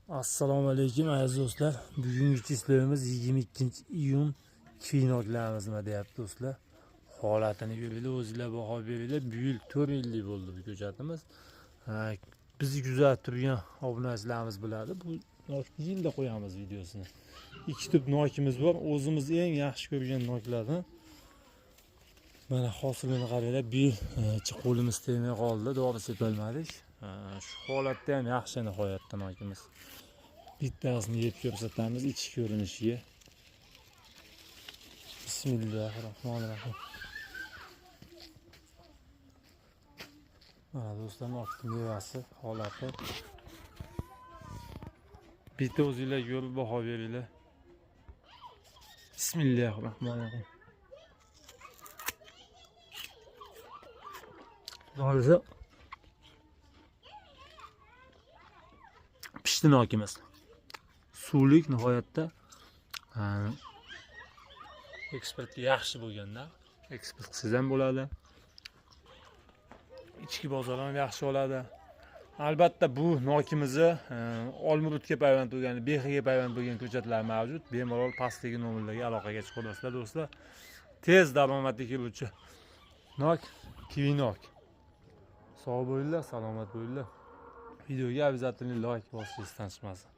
Assalomu alaykum aziz do'stlar. Bugungi chizlovimiz 22-iyun kvinoklarimiz nima deyapti do'stlar. Holatini ko'ringlar, o'zinglar baho beringlar. Bu yil 4 yillik bo'ldi bu ko'chatimiz. Bizni kuzatib turgan obunachilarimiz biladi. Bu nokni yilda qo'yamiz videosini. 2 tup nokimiz bor. O'zimiz eng yaxshi ko'rgan noklardan. Mana hosilini qaranglar. Bu yil qo'limiz tegmay qoldi, dori sepolmadik. Shu holatda ham yaxshi nihoyatda nokimiz. Bittasini yeb ko'rsatamiz ichki ko'rinishiga. Bismillahirrohmanirrohim. Mana do'stlar, nokning mevasi holati. Bitta o'zinglar ko'rib baho beringlar. Bismillahirrohmanirrohim. Xudo pishdi nokimiz. Suvlik nihoyatda eksportga yaxshi bo'lganda, eksport qilsangiz ham bo'ladi. Ichki bozor ham yaxshi oladi. Albatta bu nokimizni Olmurutga payvand bo'lgan, Bexiga payvand bo'lgan ko'chatlar mavjud. Bemalol pastdagi nomerlarga aloqaga chiqa olasizlar do'stlar. Tez daromadga keluvchi nok, kivinok. Sog' bo'linglar, salomat bo'linglar. Videoga обязательно like bosishni esdan chiqmasin.